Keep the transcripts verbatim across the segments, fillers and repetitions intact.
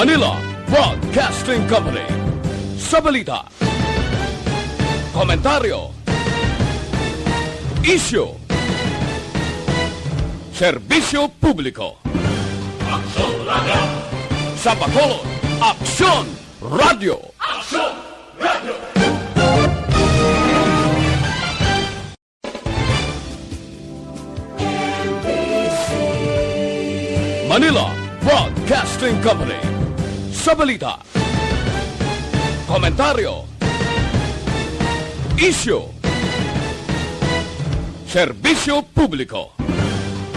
Manila Broadcasting Company. Sa balita, komentaryo, isyu, serbisyo publiko. Aksyon Radio. Sa Bacolod, Aksyon Radio. Aksyon Radio. Manila Broadcasting Company. Sa balita, komentaryo, isyu, serbisyo publiko.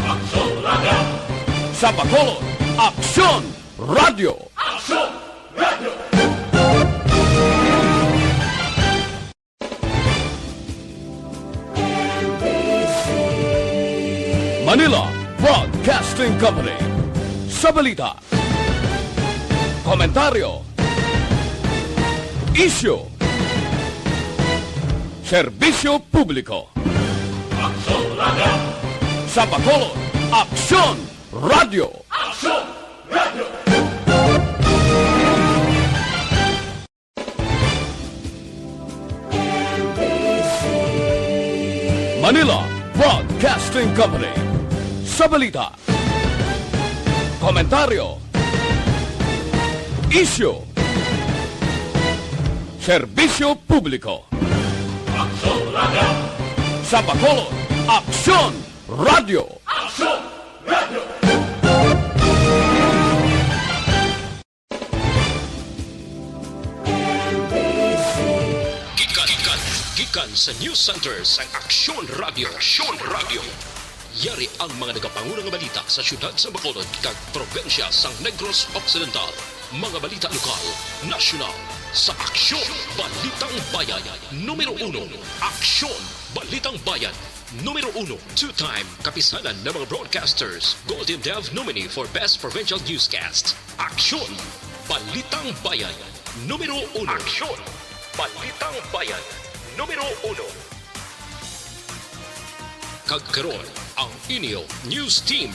Aksyon Radio. Sa Bacolod, Aksyon Radio. Aksyon Radio. Manila Broadcasting Company. Sa balita, komentaryo, isyu, serbisyo publiko. Aksyon Radio. Sa Bacolod, Aksyon Radio. Aksyon Radio. Manila Broadcasting Company. Sa balita, komentaryo, isyu, serbisyo publiko. Aksyon Radio. Sa Bacolod, Aksyon Radio. Aksyon Radio. Gikan, gikan, gikan sa News Center sang Aksyon Radio. Aksyon Radio. Yari ang mga nagapanguna nga balita sa siyudad sa Bacolod kag probinsya sang Negros Occidental. Mga balita lokal, nasyonal, sa Aksyon Balitang Bayan. Numero uno, Aksyon Balitang Bayan. Numero uno, two-time Kapisanan ng mga Broadcasters Golden Dove nominee for Best Provincial Newscast. Aksyon! Balitang Bayan, numero uno. Aksyon! Balitang Bayan, numero uno. Kag karon, ang inyo news team.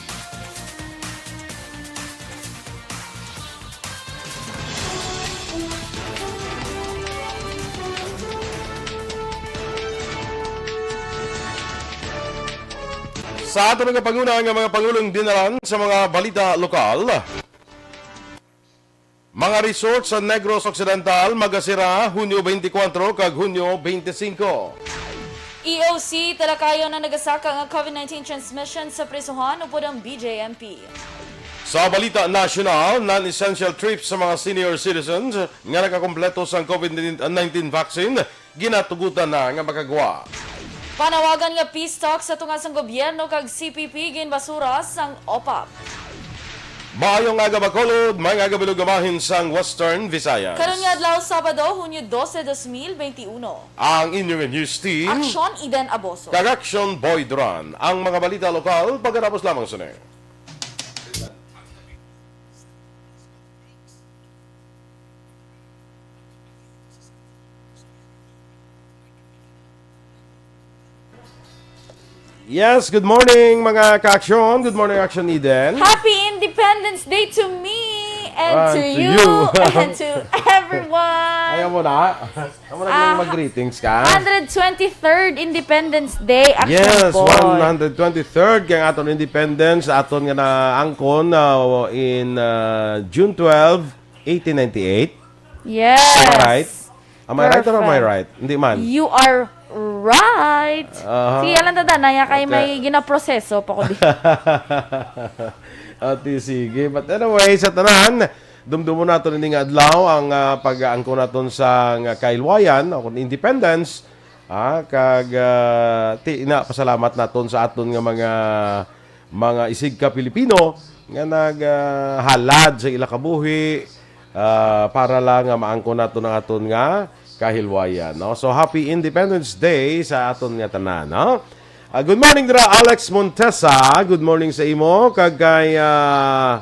Sa aton nga panguna nga mga pangulong dinalan sa mga balita lokal. Mga resort sa Negros Occidental magasira Hunyo twenty-four kag Hunyo twenty-five. E O C talakayan ang nagasaka nga COVID nineteen transmission sa prisuhan upod ang B J M P. Sa balita nasyonal, non-essential trips sa mga senior citizens nga nakakompleto sang COVID nineteen vaccine ginatugutan na nga makagwa. Panawagan nga peace talk sa tunga sang gobyerno kag C P P ginbasura sang OPAP. Maayong aga, Bacolod. Maayong aga, bilog nga bahin sang Western Visayas. Karon nga adlaw, Sabado, Hunyo dose, dos mil benti uno. Ang inyong news team, Aksyon Eden Aboso. Kag Aksyon Boy Duran. Ang mga balita lokal, pagkatapos lamang sini. Yes, good morning, mga ka-aksyon. Good morning, Aksyon Eden. Happy Independence Day to me and And to to you you. And to everyone. Ayaw mo na. Amo na Ah, mag-greetings ka. Hundred twenty-third Independence Day, Action Yes, Boy. One hundred twenty-third kay ang aton independence, aton nga naangkon, uh, in, uh, June twelve, eighteen ninety-eight. Yes. Am I right? Am I right or am I Perfect. Right? Hindi man. You are right. Aha. Sige, alam na, naya kay Ate. May ginaproseso pa ko di. Ate, sige. But anyway, sa tanan, dumdumon naton ini nga adlaw ang, ah, pag-aangkon naton sa nga kahilwayan o kung independence, ah, kag, ah, ti, ina, pasalamat naton sa aton nga mga, mga isigka Pilipino nga nag, ah, halad sa ila kabuhi, ah, para lang nga maangkon naton ang aton nga kahilwayan, no? So, happy Independence Day sa aton nga tanan, no? Ah, good morning dira, Alex Montesa. Good morning sa imo. Kag kay, ah,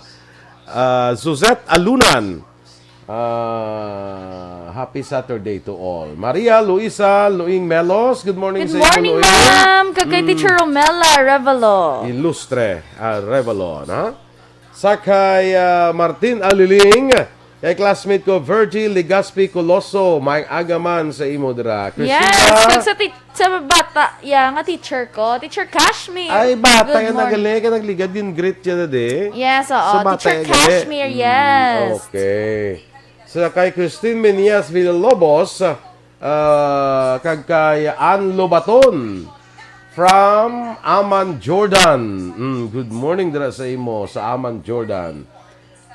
ah, Suzette Alunan. Ah, happy Saturday to all. Maria Luisa Luing Melos, good morning Good sa imo, morning, Luing. Ma'am. Kag kay Mm. Teacher Romela Revelo. Ilustre, ah, Revelo, no? Sa kay, ah, Martin Aliling, Kay classmate ko, Virgie Legaspi Coloso, may agaman sa imo dira. Christina. Yes, kag sa, ti- sa bata, ya, nga teacher ko, Teacher Kashmir. Ay, bata Good yan, morning. Nagali, kaya nag-ligad yung greet niya na di. Yes, oo. Sa bata Teacher yan, gali. Kashmir, Mm, yes. Okay. Sa kay Christine Menias Villalobos, ah, kag kay Ann Lobaton from Amman, Jordan. Mm, good morning dira sa imo sa Amman, Jordan.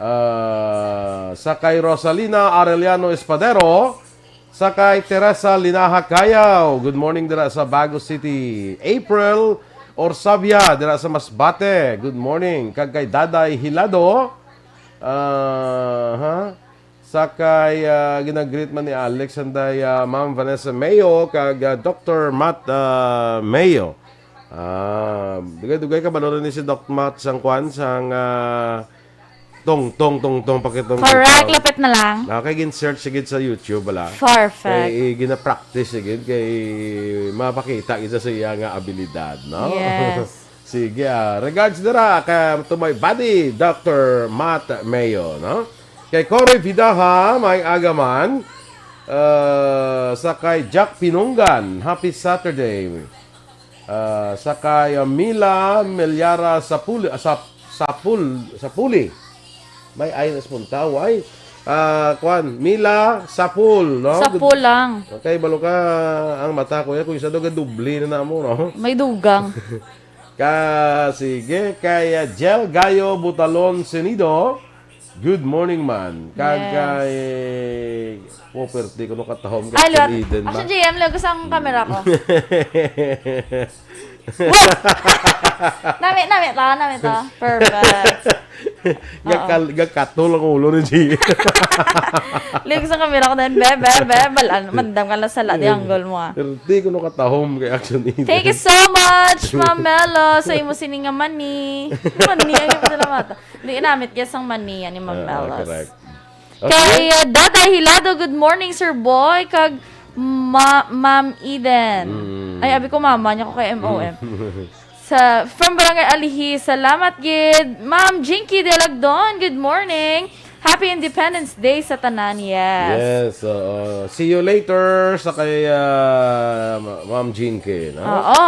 Ah, sa kay Rosalina Arellano Espadero, sa kay Teresa Linaha Cayaw. Good morning dira sa Bago City. April Orsavia dira sa Masbate. Good morning. Kag kay Daday Hilado. Ah, ha? Sa kay ah, ginag-greet man ni Alex, anday ah, Ma'am Vanessa Mayo, kag ah, Doctor Matt ah, Mayo. Ah, dugay-dugay ka, baloran ni si Doc Matt sang kwan, sang ah, tong, tong, tong, tong, pakitong. Correct, lapit na lang. Ah, kay gin-search sigid sa YouTube, bala. Perfect. Kay gina-practice sigid, kay mapakita gid sa iya nga abilidad, no? Yes. Sige, ah, regards dira ka, to my buddy, Doctor Matt Mayo, no? Kay Cory Vidaha, may agaman. Ah, sa kay Jack Pinunggan, happy Saturday. Ah, sa kay ah, Mila Meliara Sapul, ah, Sap, Sapul, Sapuli. May ay nas puntaw ay. Ah, kwan, Mila Sapul, no? Sapul lang. Okay, balo ka ang mata ko ya, kung isa daw gadoble na namo, no? May dugang. Ka, sige, kay ah, Jel Gayo Butalon Senido. Good morning, man. Kag Yes. kay Property, kuno katahom kay Ay, luwat. Action Eden ba? Action J M, lagos ang camera ko. Wah! Nami, nami ta, nami ta. Perfect. Gakal, gakatol ang ulo ni G. Lagos ang camera ko din. Be, be, be. Balan, mandam ka lang sa ladi angle mo ah. Perti ko nakatahom kay Action Eden. Thank you so much, Ma'am Melo, sa imo sini nga mani. Mani, ang imo salamata. Di namit kaya sang mani yan ni Ma'am Ah, Melos. Correct. Kay uh, Daday Hilado, good morning, Sir Boy, kag Ma- Ma'am Eden. Mm. Ay, abi ko mama niya ko kay M O M. Sa, from Barangay Alihi, salamat gid. Ma'am Jinky Delagdon, good morning. Happy Independence Day sa tanan, yes. Yes, oo. See you later sa kay ah, Ma- Ma'am Jinky, no? Oo.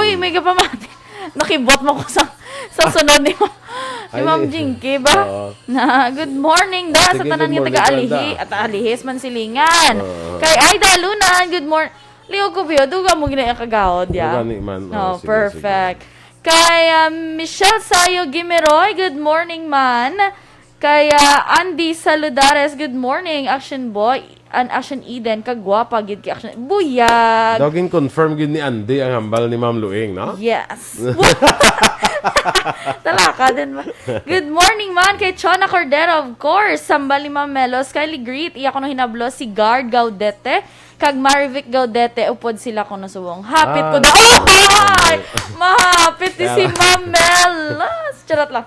Uy, may kapamati. Nakibot mo ko sa sa sunod ni, ni Ay, Ma'am di- Jinky ba? Oo. Na, good morning da sa Sige, tanan good nga morning, taga Alihi Wanda. at Alihis man silingan. Oo. Kay Aida Lunan, good morning. Liog ko biyo, duga mo gina kagawad ya. Gani man. No, Oh, sige, perfect. Kay um, Michelle Sayo Gimeroy, good morning man. Kay uh, Andy Saludares, good morning. Action boy, an Action Eden, kagwapa gid kay Action. Buyag. Daw gin-confirm gid ni Andy ang hambal ni Ma'am Luing, no? Yes. Talaka din ba? Good morning man kay Chona Cordero, of course. Sambal ni Ma'am Melos, Kylie Greet, iya ko no hinablo si Guard Gaudete, kag Marivic Gaudete, upod sila ko no subong. Hapit ko Ah, daw. Oh, okay. Mahapit ni si Kaya- Ma'am Melos. Charot lang.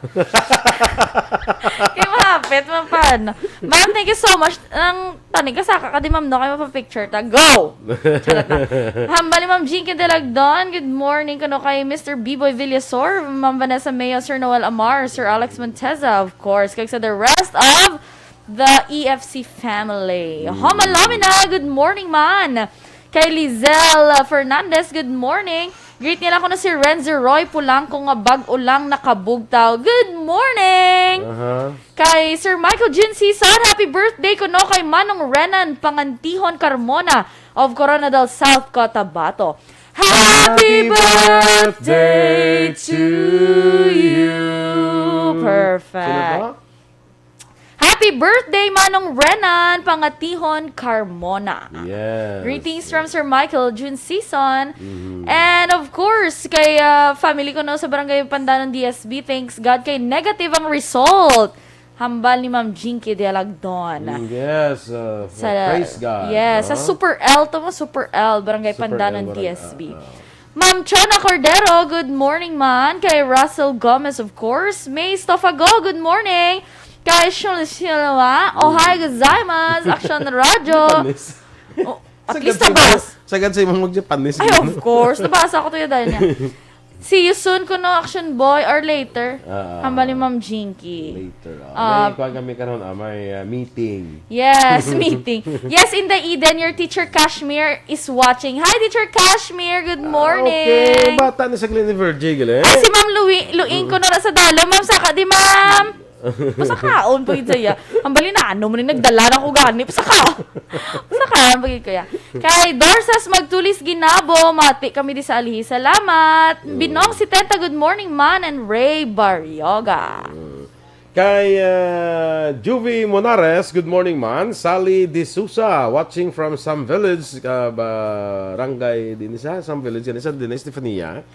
Kay mahapit, mapano. Ma'am, thank you so much. Ang Tani ka saka ka di, ma'am, no? Kay mapapicture ta. Go! Charot lang. Hambal ni Ma'am Jinky Delagdon. Good morning kano kay Mister B-Boy Villasor, Ma'am Vanessa Mayo, Sir Noel Amar, Sir Alex Monteza, of course. Kag sa the rest of the E F C family. Homa Lamina, good morning man. Kay Lizelle Fernandez, good morning. Greet nila ko na si Renzo Roy Pulangco nga bag-o lang nakabugtaw. Good morning! Aha. Kay Sir Michael Jun Season, happy birthday kuno kay Manong Renan Pangantihon Carmona of Corona del South, Cotabato. Happy birthday to you. Perfect. Sino to? Happy birthday, Manong Renan Pangatihon Carmona. Yes. Greetings from Sir Michael, June Season. Mhm. And of course, kay ah, family ko no sa Barangay Pandanon D S B, thanks God kay negative ang result. Hambal ni Ma'am Jinky Dialagdon. Mm, yes, uh, Sa- praise God. Yes, sa no? Super L to mo, Super L, Barangay Super Pandanon L, Barangay- D S B. ah, ah. Ma'am Chona Cordero, good morning man. Kay Russell Gomez, of course. May Stofago, good morning. Kay Shul Shilwa, Ohai Gozaimasu, Action Radio. Panis. Oh, at Sagad least sa nabas. imong- Sagad sa imong mag-Japanese. Ay, Gino. Of course. Nabasa ko to yung dahil niya. See you soon kuno, Action Boy, or later. Ah, Hambal ni Ma'am Jinky. Later. Ah, Ah, may kuwan kami karon, ah, may, ah, meeting. Yes, meeting. Yes, Inday Eden, your teacher Kashmir is watching. Hi, Teacher Kashmir. Good Ah, morning. Okay. Bata ni sa Glen Verge, gali. Ay, si Ma'am Lui-, Luing ko na sa dalo. Ma'am, saka di, ma'am. Pasakaon pa gid saya. Ang bali na, ano man yung nagdala na ko gani. Pasaka. Pasakaon pa gid kaya. Kay Dorsas Magtulis Ginabo, mati kami di sa alihi. Salamat. Mm. Binong setenta, good morning, man, and Ray Barrioga. Mm. Kay, ah, Juvie Monares, good morning, man. Sally D'Souza, watching from Sam Village, ah, barangay din sa Sam Village, kanisa din, Stefania.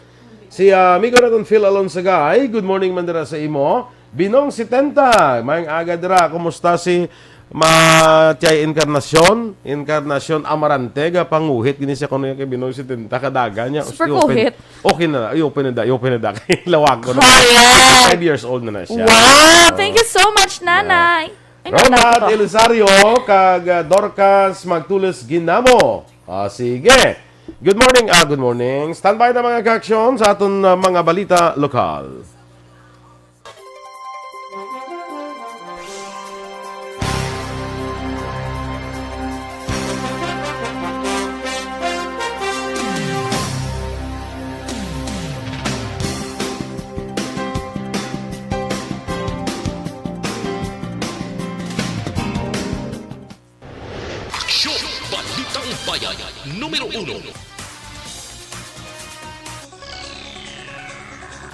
Si, ah, amigo naton Phil Alonsagay, good morning man dira sa imo. Binong setenta, maayong aga dira. Kumusta si Ma-, Tiay Encarnacion? Encarnacion Amarante, ga panguhit gini siya kuno kay Binong setenta, kadaga niya. Super I-open. Kuhit. Okay na, i-open na da, i-open na da. Kay lawag ko na. Correct. Five years old na na siya. Wow, Oh. thank you so much, Yeah. Nanay. Ay, Ronald nandang ko. Elizario, kag, ah, Dorcas Magtulis Ginamo. Ah, sige. Good morning, ah, good morning. Standby na, mga ka-aksyon, sa aton, ah, mga balita lokal. Aksyon! Balitang Bayan, numero uno.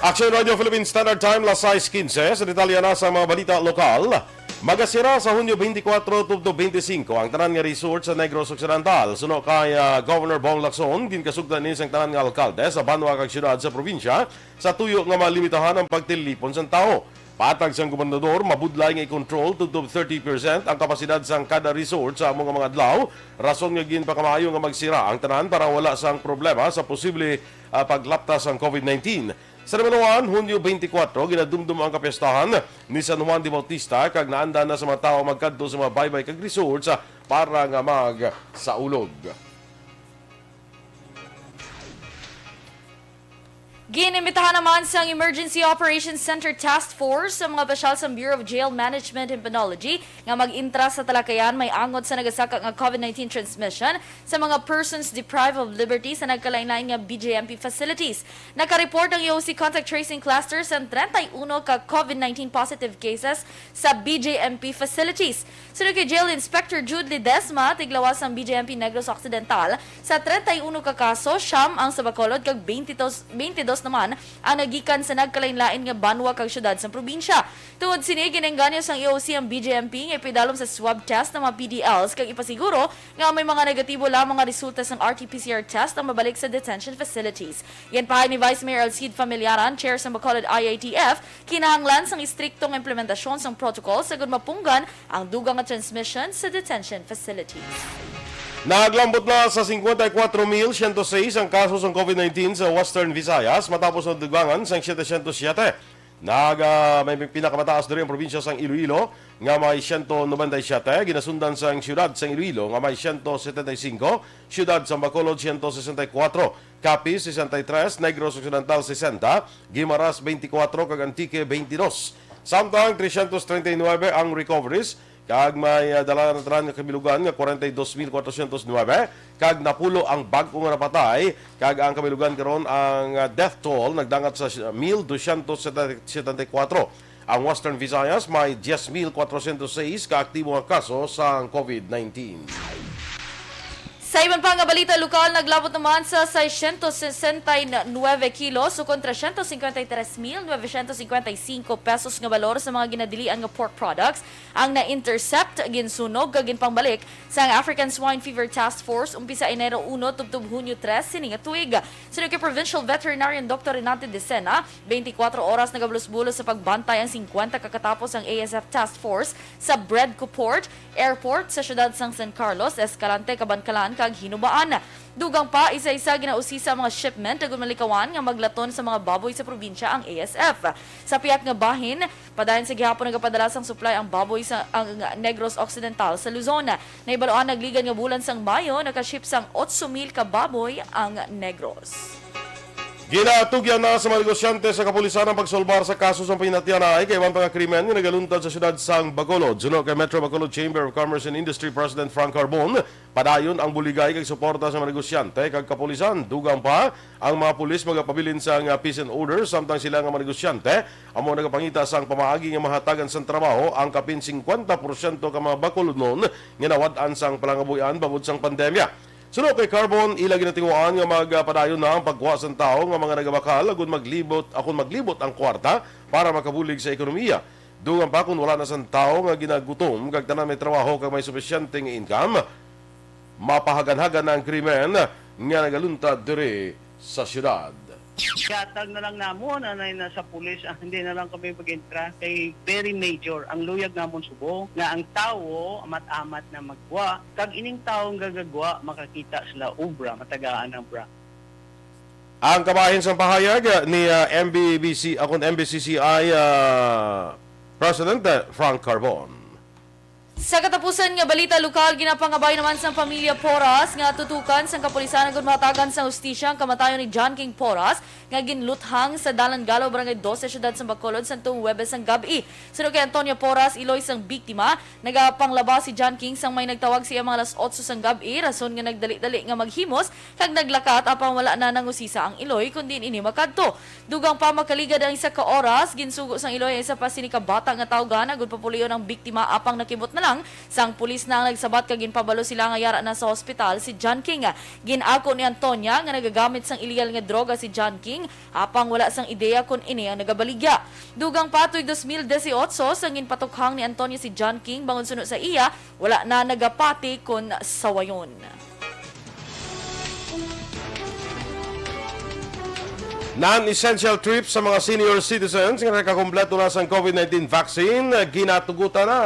Action Radio Philippine Standard Time, las sais quince. Sa detalye na sa mga balita lokal, magasira sa Hunyo twenty-four tubtob twenty-five ang tanan nga resort sa Negros Occidental. Suno kay, ah, Governor Bong Lacson, ginkasugtan ini sang tanan nga alkalde sa banwa kag syudad sa probinsya sa tuyo nga malimitahan ang pagtilipon sang tawo. Patag sang gobernador, mabudlay nga i-control tubtob thirty percent ang kapasidad sang kada resort sa amo nga mga adlaw, rason nga ginpakamaayo nga magsira ang tanan para wala sang problema sa posible, ah, paglapta sang covid nineteen. Sa Nabaluan, Hunyo twenty-four, ginadumdum ang kapiestahan ni San Juan de Bautista, kag naanda na sa mga tawo magkadto sa mga baybay kag resorts, ah, para nga magsaulog. Ginimbitahan naman sang Emergency Operations Center Task Force sa mga opisyal sa Bureau of Jail Management and Penology nga mag-intra sa talakayan may angot sa nagasaka nga covid nineteen transmission sa mga persons deprived of liberty sa nagkalain-lain nga B J M P facilities. Naka-report ang E O C Contact Tracing Cluster sa treinta y uno ka covid nineteen positive cases sa B J M P facilities. Suno kay Jail Inspector Jude Ledesma, tiglawas sang B J M P Negros Occidental, sa treinta y uno ka kaso, siyam ang sa Bacolod kag twenty-two, twenty-two naman ang nagikan sa nagkalain-lain nga banwa kag syudad sang probinsya. Tungod sini, gin-engganyo sang E O C ang B J M P nga ipadalom sa swab test ang mga P D Ls kag ipasiguro nga may mga negatibo lamang nga resulta sang R T P C R test ang mabalik sa detention facilities. Ginpahay ni Vice Mayor Alcide Familiaran, chair sang Bacolod I A T F, kinahanglan sang istrikto nga implementasyon sang protocol sagud mapunggan ang dugang nga transmission sa detention facilities. Naglambot na sa cincuenta y cuatro mil ciento seis ang kaso sang covid nineteen sa Western Visayas, matapos na dugangan sang setecientos siete. Naga-, may pinakamataas diri ang probinsya sang Iloilo, nga may ciento noventa y siete, ginasundan sang siyudad sang Iloilo, nga may ciento setenta y cinco, siyudad sang Bacolod, ciento sesenta y cuatro, Capiz, sesenta y tres, Negros Occidental, sesenta, Guimaras, twenty-four, kag Antique, twenty-two. Samtang trescientos treinta y nueve ang recoveries, kag may, ah, dala na tanan nga kabilugan nga forty-two thousand four hundred nine, kag napulo ang bag-o nga napatay, kag ang kabilugan karon ang, ah, death toll nagdangat sa mil dosyentos setenta y kuwatro. Ang Western Visayas may diyes mil kwatrosyentos sais ka aktibo nga kaso sang covid nineteen. Sa iban pa nga balita lokal, naglabot naman sa seiscientos sesenta y nueve kilos o kontra ciento cincuenta y tres mil novecientos cincuenta y cinco pesos nga balor sa mga ginadilian nga pork products ang na-intercept, ginsunog kag ginpangbalik sang African Swine Fever Task Force umpisa Enero uno tubtob Hunyo tres sini nga tuig. Suno kay Provincial Veterinarian Doctor Renato Decena, twenty-four oras nagabulos-bulos sa pagbantay ang singkwenta ka katapos ang A S F Task Force sa Bredco Port, Airport sa siyudad sang San Carlos, Escalante, Kabankalan, kag Hinubaan. Dugang pa, isa-isa ginausisa ang mga shipment agud malikawan nga maglaton sa mga baboy sa probinsya ang A S F. Sa pihak nga bahin, padayon sa gihapon nagapadala sang supply ang baboy sa ang Negros Occidental sa Luzon. Nahibaluan, nagligan nga bulan sang Mayo, nakaship sang otso mil ka baboy ang Negros. Ginatugyan na sa mga negosyante sa kapulisan ang pagsulbar sa kaso sang pahinatianay kag iban pa nga krimen nga nagaluntad sa siyudad sang Bacolod. Suno kay Metro Bacolod Chamber of Commerce and Industry President Frank Carbon, padayon ang buligay kag suporta sa mga negosyante kag kapulisan. Dugang pa, ang mga pulis magapabilin sang peace and order, samtang sila nga mga negosyante amo nagapangita sang pamaagi nga mahatagan sang trabaho ang kapin singkwenta porsyento ka mga Bacolodnon nga nawad-an sang palangabuy-an bangod sang pandemya. Suno kay Carbon, ila ginatinguhaan nga magpadayon na ang pagkuha sang tawo nga mga nagabakal agud maglibot, akon maglibot ang kwarta para makabulig sa ekonomiya. Dugang pa, kon wala na sang tawo nga ginagutom kag tanan may trabaho kag may supisyente nga income, mapahaganhagan na ang krimen nga nagaluntad diri sa siyudad. Yatag na lang namon anay na sa pulis, ah, hindi na lang kami mag-entra kay very major ang luyag namon subong nga ang tawo amat-amat na maggwa, kag ining tawo nga gagwa makakita sila obra, matagaan ang bra. Ang kabahin sang pahayag ni, ah, M B B C, akon M B C C I, ah, President, ah, Frank Carbon. Sa katapusan nga balita lokal, ginapangabay naman sang pamilya Porras nga tutukan sang kapulisan agud mahatagan sang hustisya ang kamatayon ni John King Porras nga ginluthang sa Dalan Galo, Barangay Doce, Siyudad sang Bacolod, santo Huwebes sang gab-i. Suno kay Antonia Porras, iloy sang biktima, nagapanglaba si John King sang may nagtawag sa iya mga alas otso sang gab-i, rason nga nagdali-dali nga maghimos kag naglakat, apang wala na nangusisa ang iloy kon diin ini makadto. Dugang pa makaligad ang isa ka oras, ginsugo sang iloy ang isa pa sini ka bata nga tawgan agud papulion ang biktima, apang nakibot na lang sang pulis na ang nagsabat kag ginpabalo sila nga yara na sa hospital si John King. Gin-ako ni Antonia nga nagagamit sang iligal nga droga si John King, apang wala sang ideya kon ini ang nagabaligya. Dugang pa, tuig dos mil disiotso, sang ginpatukhang ni Antonia si John King bangod suno sa iya, wala na nagapati kon sawayon. Non-essential trips sa mga senior citizens nga nakakumpleto na sang COVID nineteen vaccine, ginatugutan na.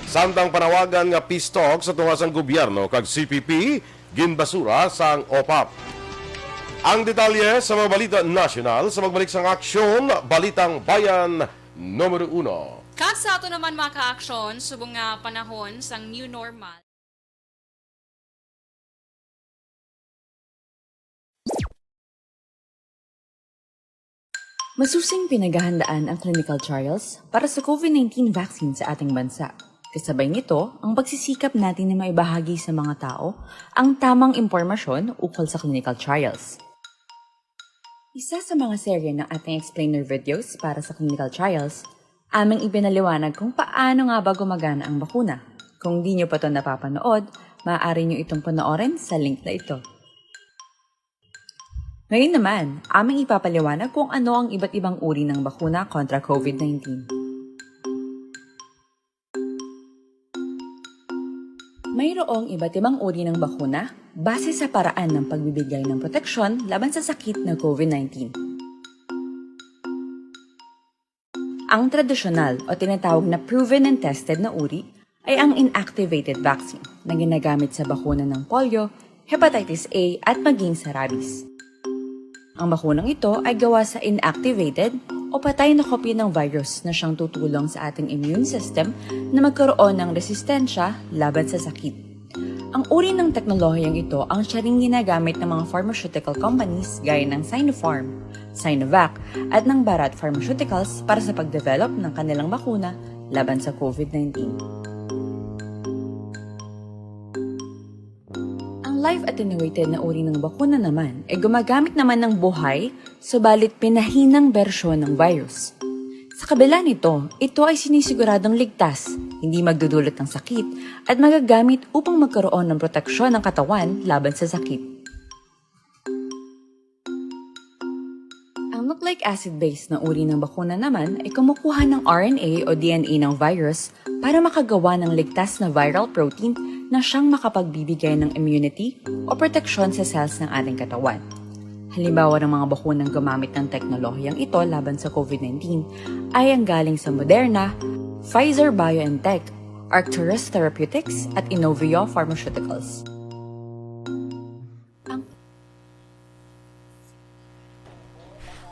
Samtang panawagan nga peace talk sa tunga sang gobyerno kag C P P, ginbasura sang OPAP. Ang detalye sa mga balita nasyonal sa pagbalik sang Aksyon, Balitang Bayan Numero Uno. Kag sa ato naman, mga ka-aksyon, subong nga panahon sang new normal. Masusing pinaghahandaan ang clinical trials para sa COVID nineteen vaccine sa ating bansa. Kasabay nito, ang pagsisikap natin na maibahagi sa mga tao ang tamang impormasyon ukol sa clinical trials. Isa sa mga serye ng ating explainer videos para sa clinical trials, aming ipinaliwanag kung paano nga ba gumagana ang bakuna. Kung di nyo pa to napapanood, maaari nyo itong panoorin sa link na ito. Ngayon naman, aming ipapaliwanag kung ano ang iba't ibang uri ng bakuna kontra COVID nineteen. Mayroong iba't ibang uri ng bakuna base sa paraan ng pagbibigay ng proteksyon laban sa sakit na COVID nineteen. Ang tradisyonal o tinatawag na proven and tested na uri ay ang inactivated vaccine na ginagamit sa bakuna ng polio, hepatitis A, at maging sa rabies. Ang bakunang ito ay gawa sa inactivated o patay na kopya ng virus na siyang tutulong sa ating immune system na magkaroon ng resistensya laban sa sakit. Ang uri ng teknolohiyang ito ang siya ring ginagamit ng mga pharmaceutical companies gaya ng Sinopharm, Sinovac, at ng Bharat Pharmaceuticals para sa pagdevelop ng kanilang bakuna laban sa COVID nineteen. Ang live attenuated na uri ng bakuna naman ay gumagamit naman ng buhay, subalit pinahinang bersyon ng virus. Sa kabila nito, ito ay sinisiguradong ligtas, hindi magdudulot ng sakit, at magagamit upang magkaroon ng proteksyon ng katawan laban sa sakit. Ang nucleic acid-based na uri ng bakuna naman ay kumukuha ng R N A o D N A ng virus para makagawa ng ligtas na viral protein na siyang makapagbibigay ng immunity o proteksyon sa cells ng ating katawan. Halimbawa ng mga bakunang gumamit ng teknolohiyang ito laban sa COVID nineteen ay ang galing sa Moderna, Pfizer-BioNTech, Arcturus Therapeutics, at Inovio Pharmaceuticals. Ang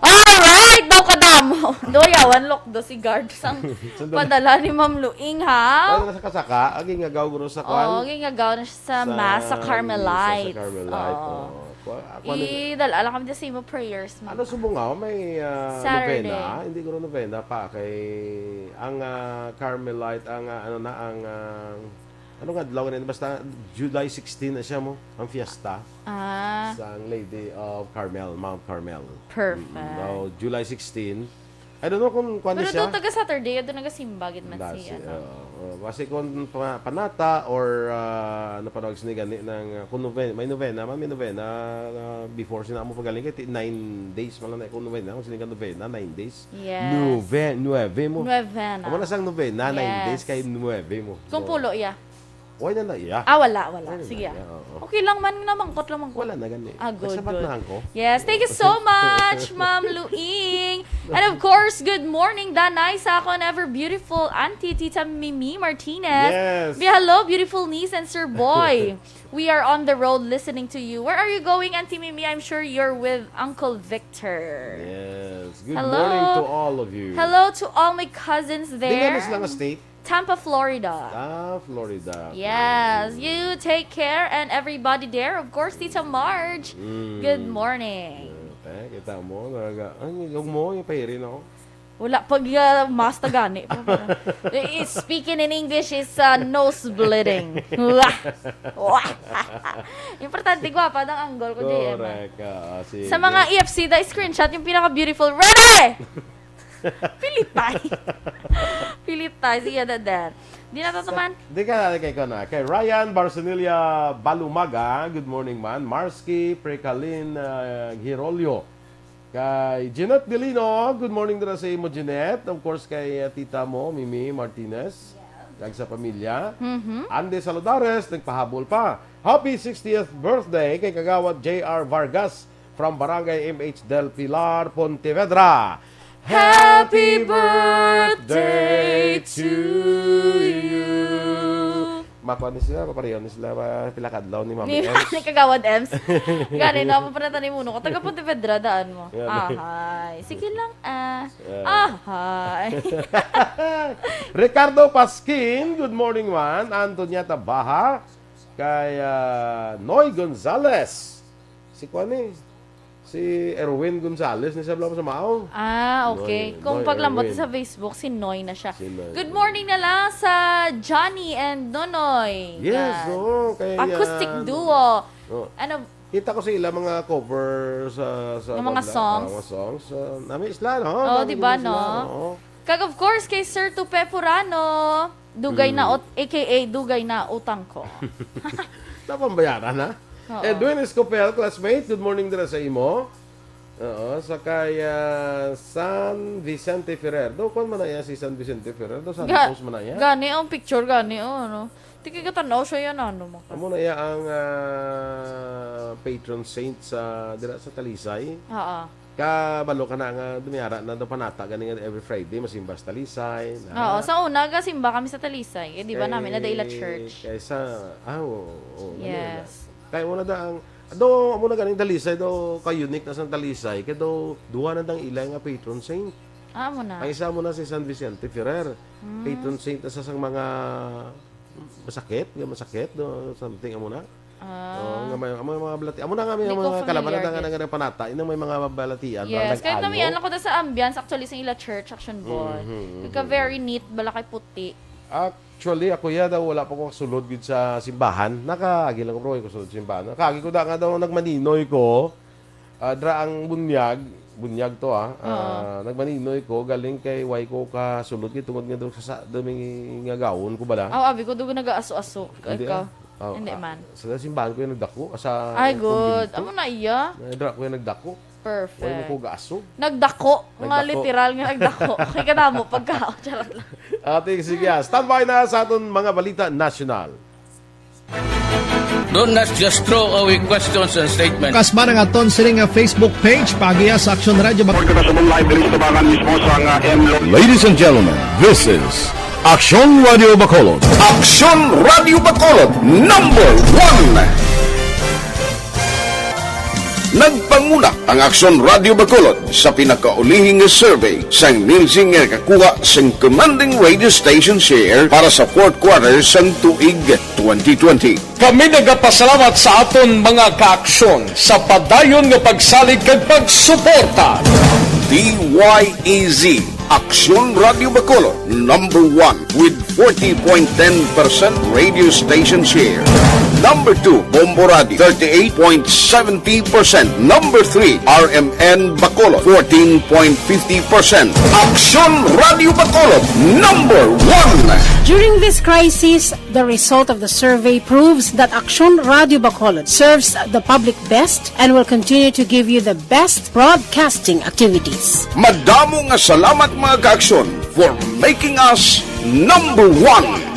Alright, daw kadamo. Doyawan, lokdo si guard sang Sandali. Padala ni Ma'am Luing, ha? Wala na sa kasaka, agi nga gaw guro sa kwan? Oo, agi nga gaw na siya sa Sa Mass, sa misa, sa Carmelite. Carmelite, Oo. oo. Wa-, ako na- Idala lang kami sa imo prayers mo. Ano, subong nga, may, ah, Saturday. Novena? Hindi ko novena pa kay ang, ah, Carmelite, ang, ah, ano na, ang, ah, ano nga adlaw na yun? Basta July sixteen na siya mo, ang fiesta Ah. sa Lady of Carmel, Mount Carmel. Perfect. Mm, now, July sixteen, I don't know kung kuwan Pero siya. Doon taga Saturday, doon nagasimba gid man Dasi, siya, no? Oo, oo. Kasi kung pa-, panata or, ah, ano pa tawag sini gani ng, ah, kung novena, may novena, man may novena, ah, before sina mo pagaling kay ti-, nine days man lang na kung novena, kung sini ka novena, nine days. Yes. Nove-, nueve mo. Novena. Amo na sang novena, nine Yes. days kay nueve mo. Kung So, pulo, yeah. Why na na iya? Ah, wala, wala. Wala Sige, na ah. iya, oo. Okay lang man, namangkot lang man ko. Wala na gani. Ah, good, Nagsabat good. na ako. Yes, thank you so much, Ma'am Luing. And of course, good morning, Danay, sa akon ever beautiful Auntie Tita Mimi Martinez. Yes. Be hello, beautiful niece and Sir Boy. We are on the road listening to you. Where are you going, Auntie Mimi? I'm sure you're with Uncle Victor. Yes. Good Hello. morning to all of you. Hello to all my cousins Di nga there. na sila nga state? Tampa, Florida. Ah, Florida. Yes, Okay. you take care and everybody there. Of course, Tita Marge. Mm. Good morning. Yeah, te, kita mo, naga-, ay, huwag mo, yung pahirin ako. Wala pag, uh, mas tagani. Eh, speaking in English is, uh, nose bleeding. Wah! Wah! Importante, gwapa ng angle ko, J M. Correct. Ah, sige. Sa mga E F C, the screenshot, yung pinaka-beautiful. Ready! Pilitay. Pilitay. Sige, dadan. Di na to Sa, tuman. di ka na kay ko na. Kay Ryan Barcenilla Balumaga, good morning man. Marsky Precalin, ah, Girolio. Kay Jeanette Delino, good morning dira sa imo, Jeanette. Of course, kay, ah, tita mo, Mimi Martinez. Kag sa pamilya. Mhm. Andy Saludares, nagpahabol pa. Happy sixtieth birthday kay Kagawad J R Vargas from Barangay M H Del Pilar, Pontevedra. Happy birthday to you. Makuha ni sila, papareho ni sila, ma-, pila ka adlaw ni Mami Ni, Ems. ni Kagawad Ems. Gani, no, papanatan ni Muno ko. Taga Pontevedra, daan mo. Yan. Ahay. Sige lang, ah. Yeah. Ahay. Ricardo Pasquin, good morning, man. Antonia Tabaha, kay, ah, Noy Gonzales. Si kuan ni, si Erwin Gonzales, ni sa Blanco sa Mao. Ah, okay. Noy, Kung Noy paglambot Erwin. sa Facebook, si Noy na siya. Si Noy. Good morning na lang sa Johnny and Nonoy. Yes, Yan. oo, kay, Acoustic ah, duo. oo. Ano? Kita ko sa ila mga cover sa, sa Ng mga mga, songs. ah, mga songs. Ah, nami sila, no? Oh, Nami di ba, sila, no? oo. Kag of course, kay Sir Tupe Furano, Dugay na Mm. ut-, A K A Dugay na Utang Ko. Napambayaran, ha? Oo. Edwin Escopel, classmate, good morning dira sa imo. Oo, sa kay, ah, San Vicente Ferrer. Do, kuwan man na iya si San Vicente Ferrer? Do, Ga-, Santos man na iya? gani ang picture, gani, oh, ano? Di kay katanaw siya yan, ano, mo. Amo na iya ang, ah, patron saint sa, dira sa Talisay. Oo. Kabalo ka na nga, dumiyara na daw panata gani nga every Friday, masimba sa Talisay, na. Oo, sa una, gasimba kami sa Talisay. Eh, di ba namin, na Daila Church? Kaysa, ah, oo, oo, ano na. Yes. Kaya mo na da ang, do, amo na ganing Talisay, do, ka-unique na sang Talisay, kaya do, duha na dang ilay nga patron saint. Ah, amo na. Ang isa mo na si San Vicente Ferrer, Mm. patron saint na sa sang mga masakit, nga masakit, do, something, amo na. Ah. Oo, nga may, may mga balati-, amo na nga may Di ko mga kalaban na familiar nga din. nga nagpanata, yun ang may mga balatian, mga Yes, kahit nag-alo. namian ako sa ambience, actually, sa ila church, Action Boy. Mhm, Kaya mhm. very neat, bala kay puti. Actually, ako ya daw, wala pa ko kasulod gid sa simbahan. Nakaagi lang ko, pero wala ko sulod sa simbahan. Nakaagi ko da nga daw, nagmaninoy ko. Ah, dra ang bunyag, bunyag to, ah. Ah, Oo. nagmaninoy ko, galing kay why ko kasulod kay tungod nga daw sa, sa, daw may nga gawon ko bala. Aw, abi ko, dugo nag-aaso-aso. Hindi, Ikaw? ah. Ah, Hindi ah, man. Sa simbahan ko yung nagdako, sa Ay, good. convento. Amo na iya. Na, dra ko yung nagdako. Perfect. Wala mo ko gaaso. Nagdako. Nga Nagdako. literal nga nagdako. Kay kadamo pagkaon. Charot lang. Ate, sige, ah. Standby na sa aton mga balita nasyonal. Don't just throw away questions and statements. Kasma ang aton sini nga Facebook page, paagiha sa Aksyon Radio Bac- Report ko na sa buong live diri sa Tabangan mismo sa nga M Lo- Ladies and gentlemen, this is Aksyon Radio Bacolod. Aksyon Radio Bacolod, number one. Nagpanguna ang Aksyon Radio Bacolod sa pinakaulihi nga survey sang Nielsen nga nakakuha sang commanding radio station share para sa fourth quarter sang tuig twenty twenty. Kami nagapasalamat sa aton mga kaaksyon sa padayon nga pagsalig kag pagsuporta. D Y E Z, Aksyon Radio Bacolod, number one with forty point ten percent radio station share. Number two, Bombo Radio, thirty-eight point seventy percent. Number three, R M N Bacolod, fourteen point fifty percent. Aksyon Radio Bacolod, number one. During this crisis, the result of the survey proves that Aksyon Radio Bacolod serves the public best and will continue to give you the best broadcasting activities. Madamo nga salamat, mga kaaksyon, for making us number one.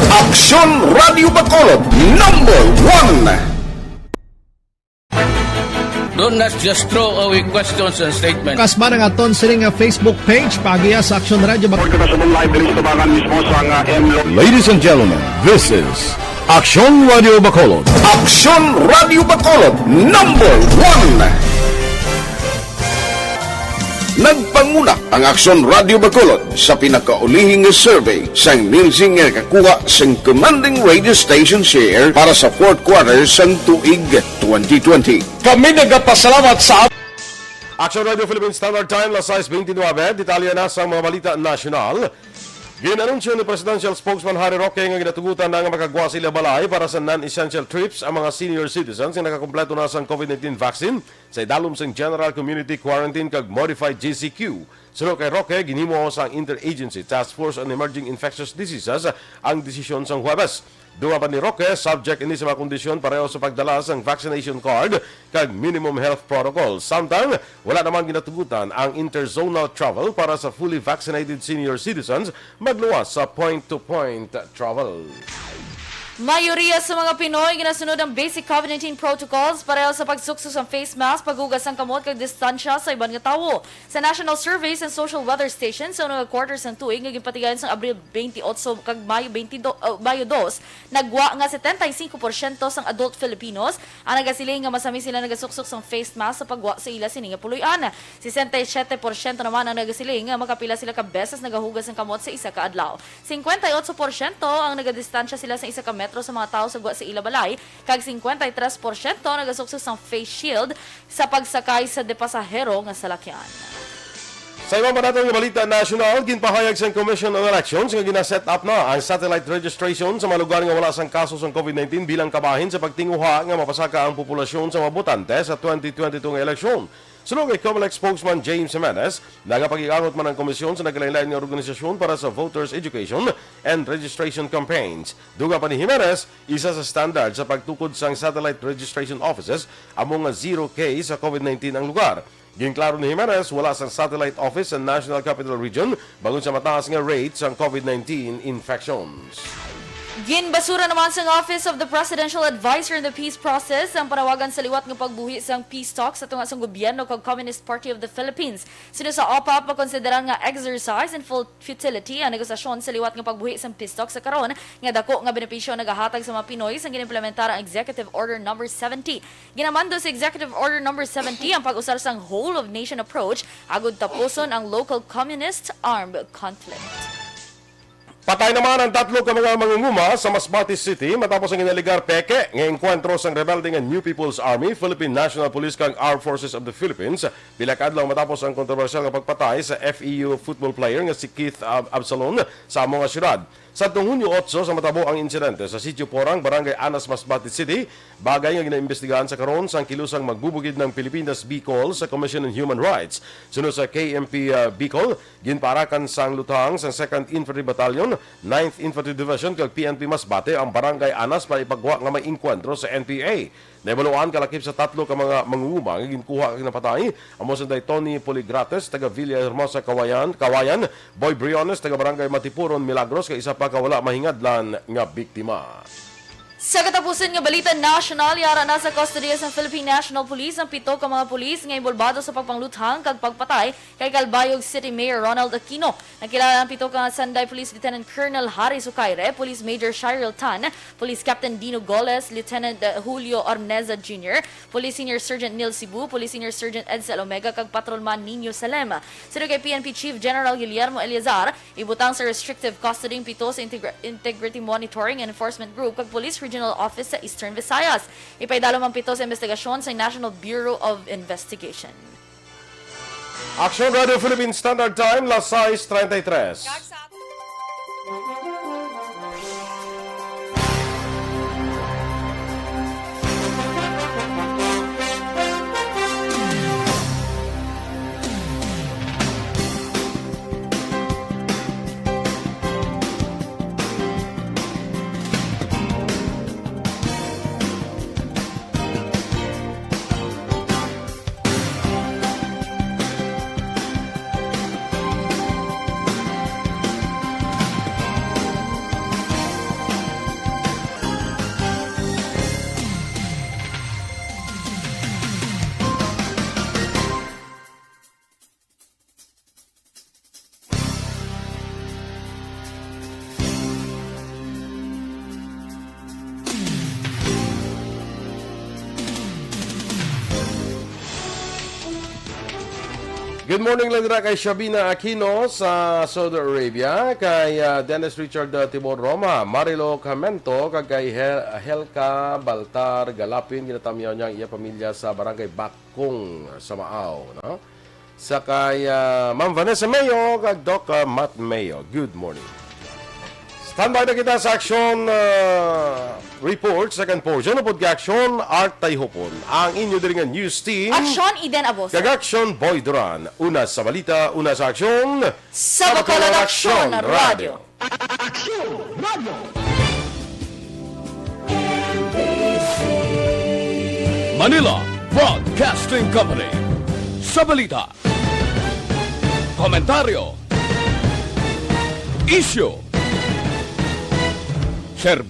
Aksyon Radio Bacolod, number one. Don't not just throw away questions and statements. Kasman ang aton sini nga Facebook page, paagiha sa Aksyon Radio Bacolod. Report ko na sa live diri sa tubangan mismo sa nga M Lo- Ladies and gentlemen, this is Aksyon Radio Bacolod. Aksyon Radio Bacolod, number one. Nagpanguna ang Aksyon Radio Bacolod sa pinakaulihi nga survey sang Nielsen nga nakakuha sang commanding radio station share para sa fourth quarter sang tuig twenty twenty. Kami nagapasalamat sa Action Radio Philippine Standard Time, las sais bente nuebe. Detalye na sa mga balita nasyonal. Gin-anunsyo ni Presidential Spokesman Harry Roque nga ginatugutan na nga makagwa sa ila balay para sa non-essential trips ang mga senior citizens nga nakakumpleto na sang COVID nineteen vaccine sa idalom sang General Community Quarantine kag Modified G C Q. Suno kay Roque, ginhimo sang Interagency Task Force on Emerging Infectious Diseases ang desisyon sang Huwebes. Dungan pa ni Roque, subject ini sa mga kondisyon pareho sa pagdala sang vaccination card kag minimum health protocol. Samtang wala naman ginatugutan ang interzonal travel para sa fully vaccinated senior citizens magluwas sa point-to-point travel. Mayoriya sa mga Pinoy ginasunod ang basic COVID nineteen protocols pareho sa pagsukso sang face mask, paghugas sang kamot kag distansya sa iban nga tawo. Sa National Survey sang Social Weather Station sa unang quarter sang tuig nga ginpatigayon sang Abril twenty-eight kag Mayo twenty-two, uh, Mayo dos, nagwa nga setenta y cinco porsyento sang adult Filipinos ang nagasiling nga masami sila nagasuksok sang face mask sa pagwa sa ila sini nga puloy-an. Sesenta y siyete porsyento naman ang nagasiling nga makapila sila ka beses nagahugas sang kamot sa isa ka adlaw. Cincuenta y ocho porsyento ang nagadistansya sila sa isa ka metro sa mga tawo sa gwa sa ila balay, kag cincuenta y tres porsyento ang nagasuksok sang face shield sa pagsakay sa de pasahero nga salakyan. Sa iban pa naton nga balita nasyonal, ginpahayag sang Commission on Elections nga gina-set up na ang satellite registration sa mga lugar nga wala sang kaso sang COVID nineteen bilang kabahin sa pagtinguha nga mapasaka ang populasyon sa mga botante sa twenty twenty-two nga eleksyon. Suno kay Comelec spokesman James Jimenez, nagapag-iangot man ang komisyon sa nagkalain-lain nga organisasyon para sa voters education and registration campaigns. Dugang pa ni Jimenez, isa sa standard sa pagtukod sang satellite registration offices amo nga zero case sa COVID nineteen ang lugar. Ginklaro ni Jimenez, wala sang satellite office sa National Capital Region bangod sa mataas nga rate sang COVID nineteen infections. Ginbasura naman sang Office of the Presidential Advisor in the Peace Process ang panawagan sa liwat nga pagbuhi sang peace talks sa tunga sang gobyerno kag Communist Party of the Philippines. Suno sa OPAP, makonsiderar nga exercise in full futility ang negosasyon sa liwat nga pagbuhi sang peace talks sa karon nga dako nga benepisyo ang nagahatag sa mga Pinoy sang ginimplementar ang Executive Order Number Seventy. Ginamando sa Executive Order Number Seventy ang pag-usar sang whole of nation approach agud tapuson ang local communist armed conflict. Patay naman ang tatlo ka mga mangunguma sa Masbate City matapos ang ginaligar peke nga engkwentro sang rebelde nga New People's Army, Philippine National Police, kag Armed Forces of the Philippines, pila ka adlaw matapos ang kontrobersyal nga pagpatay sa F E U football player nga si Keith Ab-, Absalon sa amo nga syudad. Sadtong Hunyo otso sa matabo ang insidente sa Sitio Porang, Barangay Anas, Masbate City, bagay nga ginaimbestigahan sa karon sang kilusang magbubugid ng Pilipinas Bicol sa Commission on Human Rights. Suno sa K M P, ah, Bicol, ginpaarakan sang lutang sang Second Infantry Battalion, Ninth Infantry Division, kag P N P Masbate ang Barangay Anas para ipagwa nga may engkwentro sa N P A. Nahibaluan kalakip sa tatlo ka mga mangunguma nga ginkuha kag napatay, amo sanday Tony Poligrates, taga Villahermosa, Kawayan, Kawayan, Boy Briones, taga Barangay Matipuron, Milagros, kag isa pa ka wala mahingadlan nga biktima. Sa katapusan nga balita nasyonal, yara na sa kustodiya sang Philippine National Police ang pito ka mga pulis nga inbolbado sa pagpangluthang kag pagpatay kay Calbayog City Mayor Ronald Aquino. Nakilala ang pito ka sanday Police Lieutenant Colonel Harry Sucaire, Police Major Shirel Tan, Police Captain Dino Goles, Lieutenant, uh, Julio Arneza Junior, Police Senior Sergeant Neil Cebu, Police Senior Sergeant Edsel Omega, kag Patrolman Nino Salem. Suno kay P N P Chief General Guillermo Eleazar, ibutang sa restrictive custody ang pito sa Integra-, Integrity Monitoring and Enforcement Group kag Police Regional Office sa Eastern Visayas. Ipaidalom ang pito sa investigasyon sa National Bureau of Investigation. Aksyon Radio Philippine Standard Time, las sais treinta y tres. Good morning lang dira kay Shabina Aquino sa Saudi Arabia, kay, ah, Dennis Richard, ah, Timor Roma, Marilo Camento, kag kay Hel-, Helka Baltar Galapin, ginatamyaw niya ang iya pamilya sa Barangay Bakong sa Maao, no? Sa kay, ah, Ma'am Vanessa Mayo kag Doc, ah, Matt Mayo. Good morning. Standby na kita sa aksyon, ah, report, second portion, upod kay Aksyon Art Tayhupon. Ang inyo diri nga news team. Aksyon Eden Abose. Kag Aksyon Boy Duran. Una sa balita, una sa aksyon. Sa Bacolod Aksyon Radio. Aksyon Radio. Manila Broadcasting Company. Sa balita, komentaryo, isyu, serbisyo.